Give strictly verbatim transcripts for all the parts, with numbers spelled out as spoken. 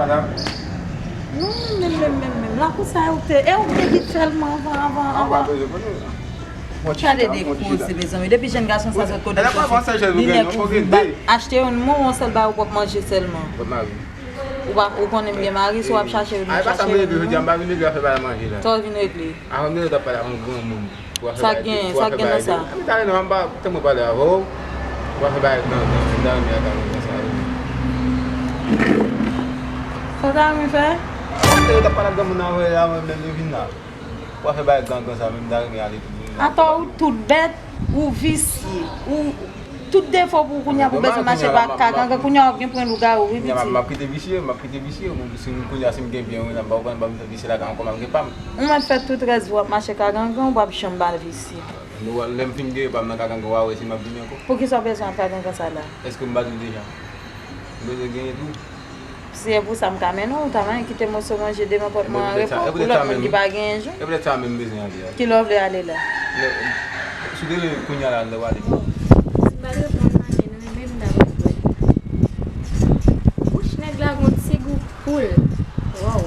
Non, menm, menm, menm, menm. Lakou sa, e ou te, e ou te vit sèlman anvan, anvan, anvan. Gade de koze, mezanmi. Depi jèn gason sa sot kote soti, li nèk ou vin bat. Achte yon moun, yon sèl bagay ou p ap manje sèlman. Ou pa, ou konnen m gen mari, si w ap chache, ou vin chache yon moun. Sa w vin regle? Avan m te ap pale ak yon granmoun. Sa gen, sa gen nan sa. Mwen ta renmen, mwen pa, tankou mwen pale avè w, w ap fè bagay gangan, m ta renmen ak gangan sa wi. Sa w ta renmen fè? Mwen ta renmen ap pale ak granmoun nan avè, avè menm li vin la. W ap fè bagay gangan sa, men m ta renmen ale tou vin la. Atò ou tout bèt, ou visye, ou tout defo pou kounye a pou bezwen mache pa ka gangan, kounye a w ap gen pwen lougawou wi pitit. M ap kite visye, m ap kite visye, si m kounye a si m gen byen wi la, m pa konn, m pa vin fè visye lakay ankò, m ap gen pa m. Ou mèt fè tout rès vi w ap mache ka gangan, ou p ap janm pa visye. Nou wè, lè m fin gen pa m nan ka gangan, w a wè si m ap vini ankò. Poukisa w bezwen ak ka gangan sa la? Èske m pa di w deja? M bezwen genyen tou. Si se pou sa m ka mennen w, ou ta manyen kite moso manje devan pòt mwen an repo pou lòt moun ki pa genyen jou. E poutèt sa menm m bezwen ale a. Kilè w vle ale la? Si w te vle kounye a la, lè w ale. Si m pa t reponn maten, non, e menm m ta pral pran. Bouch nèg la gon ti gou poul. Wow.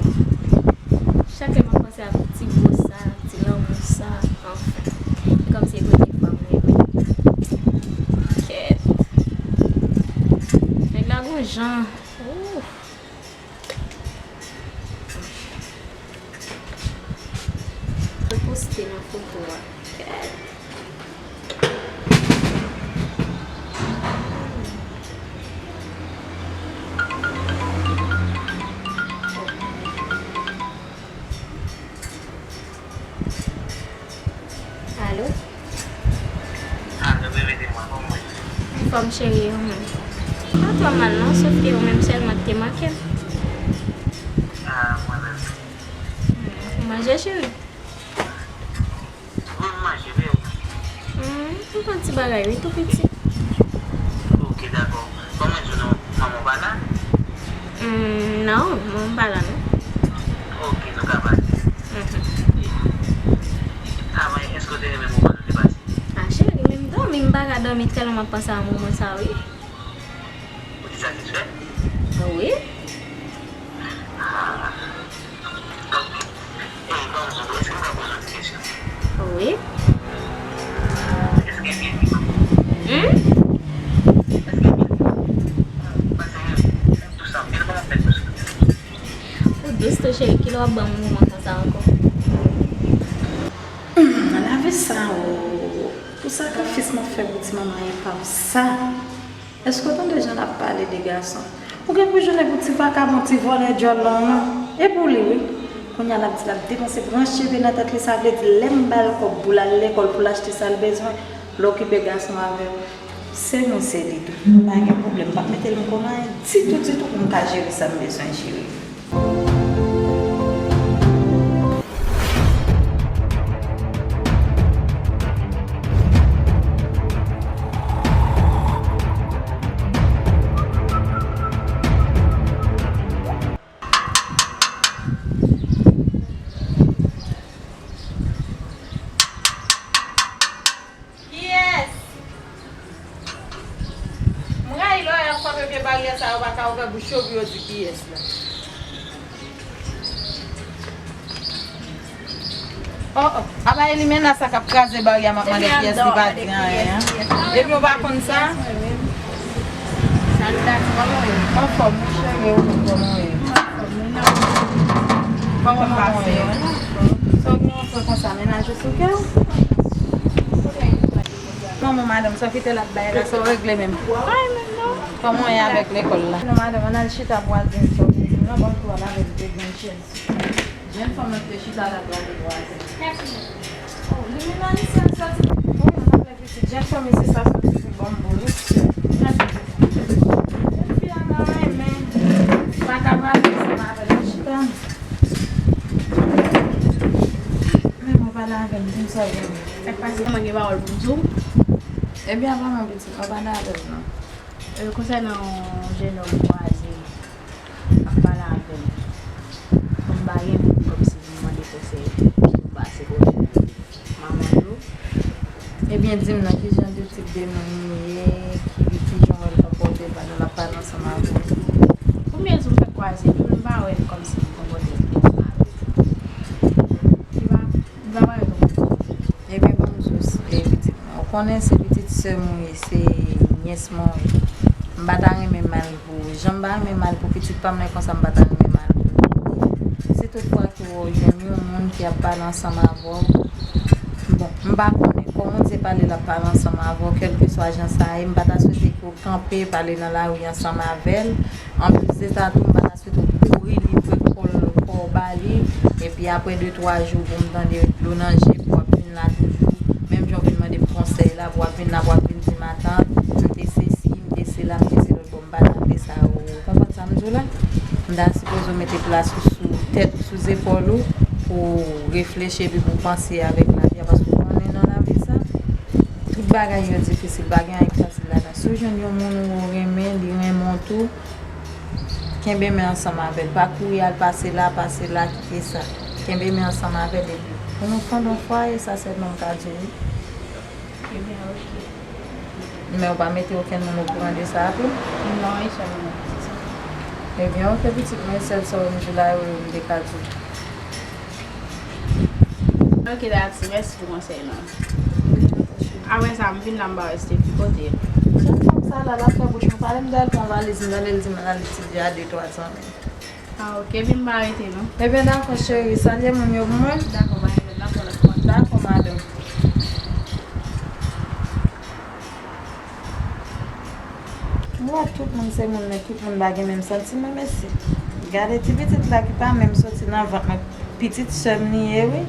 Chak lè m ap panse ak ti gou sa, ti lanmou sa, anfen. E kòmsi e premye fwa m renmen. Kèt. Nèg la gon jan. Ouf. Reposte nan foto a. Kèt. Alo? Alo, bebe de mwen, kòman w ye? Anfòm, cheri, e ou menm? Pa twò mal, non, sòf ke ou menm sèlman ki te manke m. Ah, mwen menm. Hmm, ou manje, cheri? Wi, m manje, men. Hmm, m pran ti bagay, wi, tou piti. Ok, dakò. Kòman di w non, manman w pa la? Hmm, non, manman m pa la, non. Ok, nou ka pale. Mhm. Avan, èske w te renmen moman nou te pase? A, cheri, menm dòmi, m pa ka dòmi tèlman m ap panse a moman sa, wi. Ou te satisfè? Wi. Ah. Ey, ban m di w, èske m ka poze w ti kesyon? Wi. Èske gen pitit? Hmm? Èske gen pitit? Paske tou sa, gen kòman fè tou sa. Ou dous tou, cheri, kilè w ap ban m moman konsa ankò? Hmm, nan lavi sa, o, pou sakrifis m ap fè pou ti manman epav sa. Èske w tande jan l ap pale de gason? Ou gen pou jounen pou ti vakabon, ti vòlè djòl lan, non. E pou li, wi. Kounye a l ap di l ap depanse branch cheve nan tèt li, sa vle di lè m ba l kòb pou l al lekòl, pou l achte sa l bezwen, l okipe gason avè w. Se nou, se li tou. Pa gen pwoblèm, m p ap mete l m kon anyen ditou, ditou pou m ka jere sa m bezwen jere. Kiyès? M rayi lè w ap frape vye baryè sa yo pa ka ouvè bouch yo pou yo di kiyès la. Oh, oh. Apa e limena sa k ap kraze baryè a, m ap mande kiyès li pa di anyen an. Epi w pa konn sa? Anfòm wi cheri, ou menm kòman w ye? Kòman w ye? Sa w gen yon frè konsa, mennaj ou sou kè w? Manman madanm, sa w kite l ap bay la, sa w regle menm? Kòman w ye avèk lekòl la? Non madanm, ann al chita pou w al di m sa w te di m lan, ban m tou al avèk de grenn chèz. Jèn fanm nan ki te chita la, pou al di vwazen. Oh, limena li sèl sòti. Wi, mwen avèk pitit. Jèn fanm isi sa sòti pou ban m boulis. Jèn fi a nan renmen. Pa ka pale ansanm avè l, chita. Men mwen pale avè l, di m sa w gen. Sa k pase? Mwen gen pawòl pou m di w. Ebyen, apa mwen pitit, mwen pale avè l non. E, konsènan yon jennonm kwaze, ap pale avè m. Kòm m pa gen moun kòmsi pou m mande konsèy, m pase kote manman yo. Ebyen, di m nan, ki jan de tip de moun li ye, ki, ki jan w wè l konpòte l pandan l ap pale ansanm avè w? Konbyen jou m fèk kwaze l? pa wè l kòmsi m konpòte m konsa avè l. Li pa, li pa parèt yon moun. Ebyen, ban m di w, e, pitit mwen. Ou konnen se pitit sè m ou ye, se nyès mwen ou ye. M pa ta renmen mal pou ou. Jan m pa renmen mal pou pitit pa m nan konsa, m pa ta renmen mal pou ou. Si toutfwa ke w jwenn yon moun ki ap pale ansanm avè w, bon, m pa konnen. Kòm ou di se pale l ap pale ansanm avè w, kèlkeswa jan sa ye, m pa ta swete ke w kanpe, pale nan lari ansanm avè l. Anplis de sa tou, m pa ta swete w kouri livre kò w, kò w ba li, epi apre de twa jou pou m tande dlo nan je, pou w ap vin la toujou, menm jan w vin mande m konsèy la, pou w ap vin la, pou w ap vin di m, "Matant, m te sesi, m te sela, m te selòt." Bon, m pa ta vle sa, ou konprann sa m di w la? M ta sipoze w mete plas ou sou tèt, sou zepòl ou, pou w reflechi epi pou w panse avèk lavi a, paske w konnen nan lavi sa, tout bagay yo difisil, pa gen anyen ki fasil ladan. Si w jwenn yon moun ou renmen, li renmen w tou, kenbe men ansanm avè l. Pa kouri al pase la, pase la, kite sa. Kenbe men ansanm avè l epi pou nou fonde yon fwaye, sa sèlman m ka di w, wi. Ebyen, oke. Men w pa mete okenn moun okouran de sa tou? Non, e sèlman mwen ki di sa. Ebyen, oke, pitit mwen, sèl sa w di la, wi, m te ka di w. Oke, dati, mèsi pou konsèy lan. Apre sa, m vin la, m pa wè Steffi kote l. Jèn fanm sa la, l ap fè bouch mwen pale, m tande l pran valiz, m tande l di m al al etidye a de twa zanmi. Ah, ok, ebyen m pa rete non. Ebyen, dakò, cheri, salye moun yo pou mwen. Dakò, pa gen lòt, n ap wè lòt fwa. Dakò, madanm. Ou wè, tout moun se moun, men tout moun pa gen menm santiman, mesye. Gade ti pitit la ki pa menm soti nan vant mwen. Pitit sè m li ye, wi.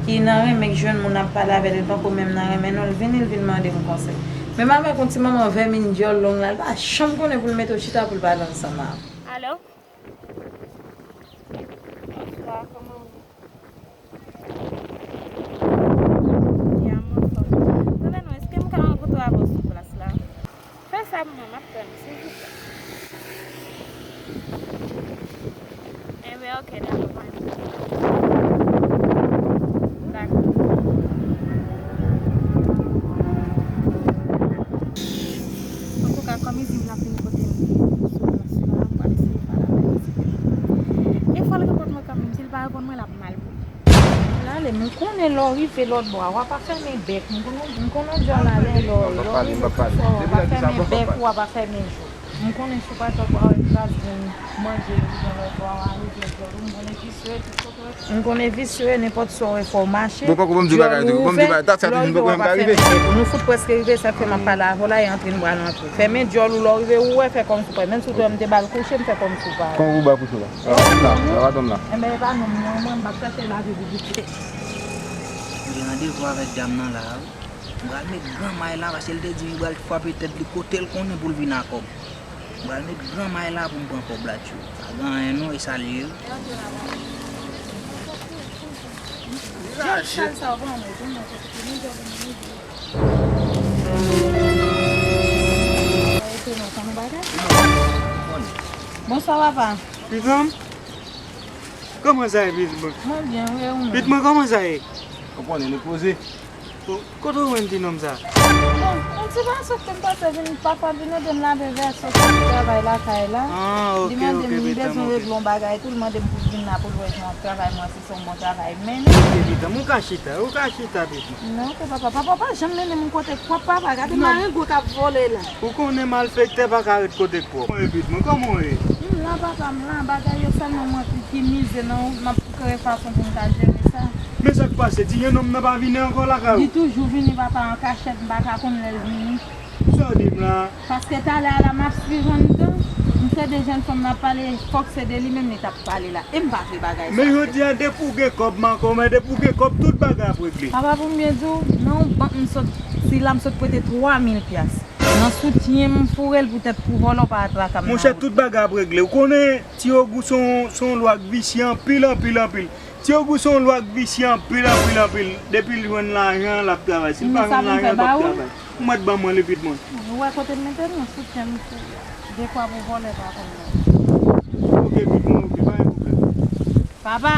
Ki nan renmen k jwenn moun ap pale avè l, li pako menm nan renmen non, l vini, l vin mande m konsèy. Menm avèk yon ti manman vèmin dyòl long la, l pa janm konnen pou l mete w chita pou l pale ansanm avè w. Alo? Bonswa, kòman w ye? Ya, m anfòm. Tande non, èske m ka rankontre avè w sou plas la? Fè sa pou mwen, m ap tann, silvouplè. Enben, ok, dakò, pa gen pwoblèm. Dakò. Antouka, kòm li di m l ap vin kote m sou plas la, m pral eseye pale avè l, silvouplè. E fò l reponn mwen kanmenm, si l pa reponn mwen, l ap mal pou li. Lale, m konnen lè w rive lòt bò a, w ap fèmen bèk. M konnen, m konnen w djòl ale lè w, lè w rive sou sò a, w ap fèmen bèk ou, w ap fèmen je w. M konnen si w pa t wè w kraz vin manje epi gen lòt bò a, w a rive djòl ou, m konnen visye tout kote w. M konnen visye nenpòt sa w wè fò w mache. Bon, pako ban m di bagay tou, ban m di bagay, dat sa fini, m poko menm ka rive. Nou fout prèske rive, sa k fè m ap pale avè w la, e antre n pral antre. Fèmen djòl ou lè w rive, ou wè, fè kòmsi w pa wè. Menm si w di w m te ba l kouche, m fè kòmsi w pa wè. Kòman pou w ba l kouche la? Sa va, sa va, sa va, dam la. Enben, e pa non, mwen, mwen, m p ap chèche lavi pou pitit. M gen randevou avèk dam nan la, wi. M pral met gran may la, paske l te di m li pral frape tèt li kote l konnen pou l vin a kòb. M pral met gran may la pou m pran kòb la, tchou. Pa gen anyen non, e sa l ye, wi. Bonswa, papa. Pitit mwen, kòman sa ye, pitit mwen? Mwen byen, wi, e ou menm? Pitit mwen, kòman sa ye? Ou konnen, nou poze. Kote w jwenn ti nonm sa? Bon, yon ti pase ke m pase vin, papa vin ede m lave vèso, fè travay lakay la. Ah, ok, ok, pitit mwen. Li mande m, li bezwen regle yon bagay tou, li mande m pou vin la pou l wè jan w ap travay, mwen si se yon bon travay m mennen. Ok, pitit mwen, ou ka chita, ou ka chita, pitit mwen. Non, ok, papa, papa pa janm mennen m yon kote k pwòp, papa, gade marengo k ap vole la. Ou konnen malfektè pa ka ret kote k pwòp. Mwen, pitit mwen, kòman w ye? M la, papa, m la, bagay yo sèlman mwen ki, ki mize nan, m ap kreye fason pou m ka jere sa. Men sa k pase, ti jennonm nan pa vini ankò lakay ou? Li toujou vini, papa, an kachèt, m pa ka konn lè l vini. Sa w di m la? Paske talè a la, m ap swiv anndan, m tande jèn fanm nan ap pale, fòk se de li menm li t ap pale la. E m pa vle bagay sa. Men jodi a, depi w gen kòb, makomè, depi w gen kòb, tout bagay ap regle. Papa, pou m byen di w, nan yon bank m sot, si la m sot prete twa mil pyas. Nan soutyen m foure l poutèt pou vòlò pa traka m nan wout. Monchè, tout bagay ap regle. Ou konnen, Ti Ogou se yon, se yon lwa k visye anpil, anpil, anpil. Ti Ogou se yon lwa k visye anpil, anpil, anpil. Depi l jwenn lajan, l ap travay. Si l pa jwenn lajan, l p ap travay. Ou mèt ban mwen li, pitit mwen. Ou wè kote m mete l, nan soutyen m foure. Dekwa pou vòlè pa konn nan. Ok, pitit mwen, ok, pa gen pwoblèm. Papa,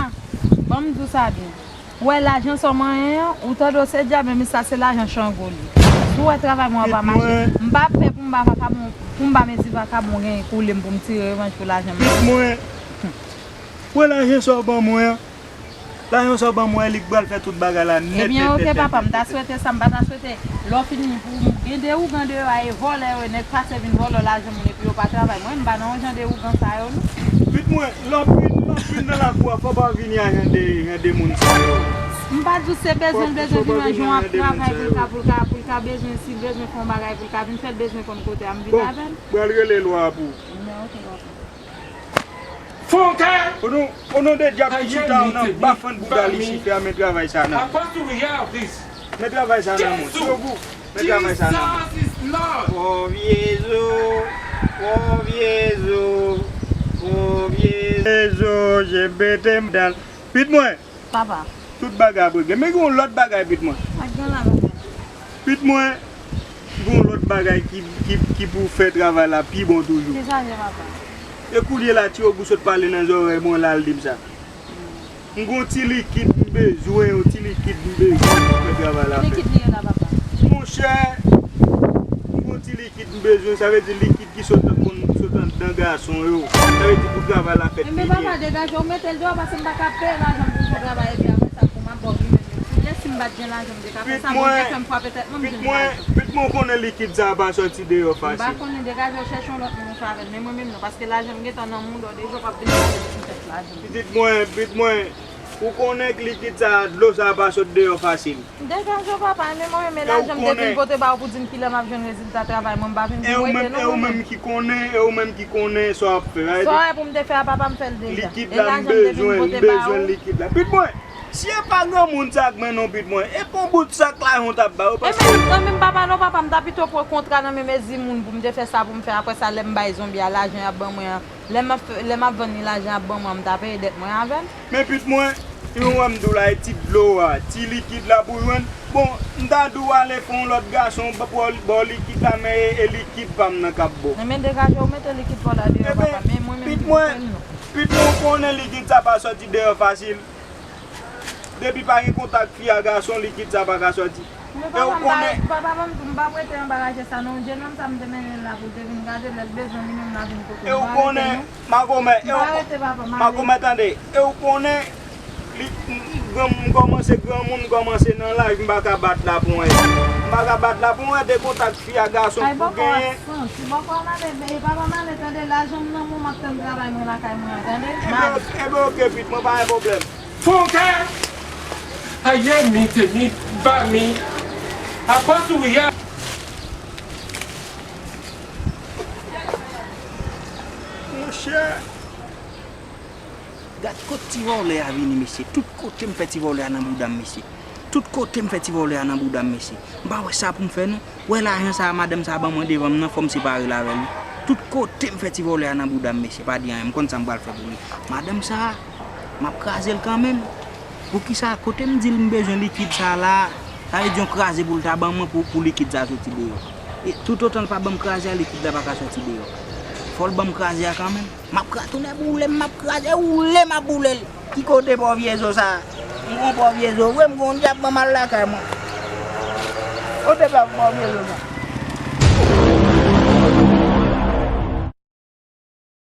ban m di w sa byen. Ou wè lajan sa w manyen an, ou tande w se dyab, men sa se lajan Chango li. Si w wè travay mwen an pa mache, m pa pè pou m ba vakabon, pou m ba mezi vakabon genyen koule m pou m tire revanj pou lajan m manyen. Pitit mwen. Wè lajan sa w ban mwen an. Lajan sa w ban mwen an, li k pral fè tout bagay la nèt, nèt, nèt, nèt, nèt, nèt. Ebyen, oke, papa, m ta swete sa, m pa ta swete lè w fini pou m gen de ougan deyò a, e vòlè yo, nèg pase vin vòlò lajan moun epi yo pa travay. Mwen, m pa nan yon jan de ougan sa yo, non. Pitit mwen, lè w ap vin, lè w ap vin nan lakou a, fò w pa vini a jan de, jan de moun sa yo. M pa di w se bezwen, bezwen vin nan jan w ap travay pou l ka, pou l ka, pou l ka bezwen, si l bezwen fè yon bagay, pou l ka vin fè l bezwen konn kote a, m vin avè l. Bon, m pral rele lwa a pou ou. Ebyen, oke, papa. Fon kè! O non, o non de dyab ki chita nan bafann bouda Lisifè a, men travay sa nan. Men travay sa nan mwen. Tiyogou, men travay sa nan mwen. O vye zo, o vye zo, o vye zo, je pete m dan. Pitit mwen. Papa. Tout bagay ap regle. Men gen yon lòt bagay, pitit mwen. Sa k gen la, papa? Pitit mwen, gen yon lòt bagay ki, ki, ki pou fè travay la pi bon toujou. Kisa l ye, papa? E kounye la, Tiyogou sot pale nan zòrèy mwen la, l di m sa. M gen yon ti likid m bezwen, yon ti likid m bezwen pou fè travay la fèt. Ki likid li ye la, papa? Monchè, m gen yon ti likid m bezwen, sa vle di likid ki sot nan, konn sot anndan gason yo. Sa vle di pou travay la fèt pi byen. Enben papa, degaje w, mete l deyò, paske m pa ka peye lajan m pou fè travay, epi apre sa, pou m ap ba w li menm menm. Si m pa t gen lajan, m te ka fè sa, Bondye fè m frape tèt mwen, m jwenn lajan. Pitit mwen, pitit mwen, ou konnen likid sa a pa sòti deyò fasil. M pa konnen, degaje w, chèche yon lòt moun ou fè avè l, men mwen menm non, paske lajan m gentan nan mouda w deja, w p ap vin pale m chèche lajan m. Pitit mwen, pitit mwen, ou konnen k likid sa a, dlo sa a pa sot deyò fasil. Degaje w, papa, men mwen menm, e lajan m te vin pote ba ou pou di m kilè m ap jwenn rezilta travay mwen, m pa vin pou wete non. E ou menm ki konnen, e ou menm ki konnen sa w ap fè. Sa w wè pou m te fè a, papa, m fè l deja. Likid la, m bezwen, m bezwen likid la. Pitit mwen, si e pa granmoun sa k mennen w, pitit mwen, e pa yon bout sak lajan w t ap ba yo, paske. Ebyen, nan men papa non, papa, m ta pito pran kontra nan men mezi moun pou m te fè sa pou m fè, apre sa, lè m bay zonbi a lajan y ap ban mwen an, Lè m ap fè, lè m ap vann li, lajan y ap ban mwen an, m ta peye dèt mwen avè l. Men pitit mwen, ou wè m di w la, e ti dlo a, ti likid la pou jwenn. Bon, m ta di w ale fè yon lòt gason ba w, ba w likid la, men e, e likid pa m nan k ap ba w. Enben degaje w, mete likid pa w la deyò, papa, men mwen menm ki pou fè l non. Pitit mwen, ou konnen likid sa pa sòti deyò fasil. Depi pa gen kontak fi a gason, likid sa pa ka sòti. Men papa, m pa, papa, m, m p ap rete anba raje sa non. Jennonm sa m te mennen l la pou l te vin gade, lè l bezwen li menm l a vin kote m. E ou konnen, makomè, e ou, makomè, tande, e ou konnen, li, m, m, granmoun, m kòmanse granmoun, m kòmanse nan laj, m pa ka bat la pou anyen. M pa ka bat la pou anyen, de kontak fi a gason pou genyen. Ay, bòkò w ap santi, bòkò w ap ale, e papa m ale, tande, lajan m nan men w, m ap tann travay mwen lakay mwen an, tande. Enben, enben, oke, pitit mwen, pa gen pwoblèm. Fon kè! Aye mi te mi ba mi. Apa sou ya. Monchè. Gad kot ti vòlè a vini, mesye. Tout kote m fè ti vòlè a nan bouda m, mesye. Tout kote m fè ti vòlè a nan bouda m, mesye. M pa wè sa pou m fè, non. Wè lajan sa a madanm sa a ban mwen devan m nan, fò m separe l avè l wi. Tout kote m fè ti vòlè a nan bouda m, mesye, pa di anyen, m konn sa m pral fè pou li. Madanm sa a, m ap kraze l kanmenm. Poukisa, kote m di l m bezwen likid sa a la a, sa vle di yon kraze pou l ta ban mwen pou, pou likid sa a soti deyò. E toutotan l pa ban m kraze a, likid la pa ka soti deyò. Fò l ban m kraze a kanmenm. M ap kra-, tonnè boule m, m ap kraze, woule m ap boule l. Ki kote pòv vye zo sa a? M gon pòv vye zo vre, m gon dyab ban m al lakay mwen. Kote pòv, pòv vye zo sa?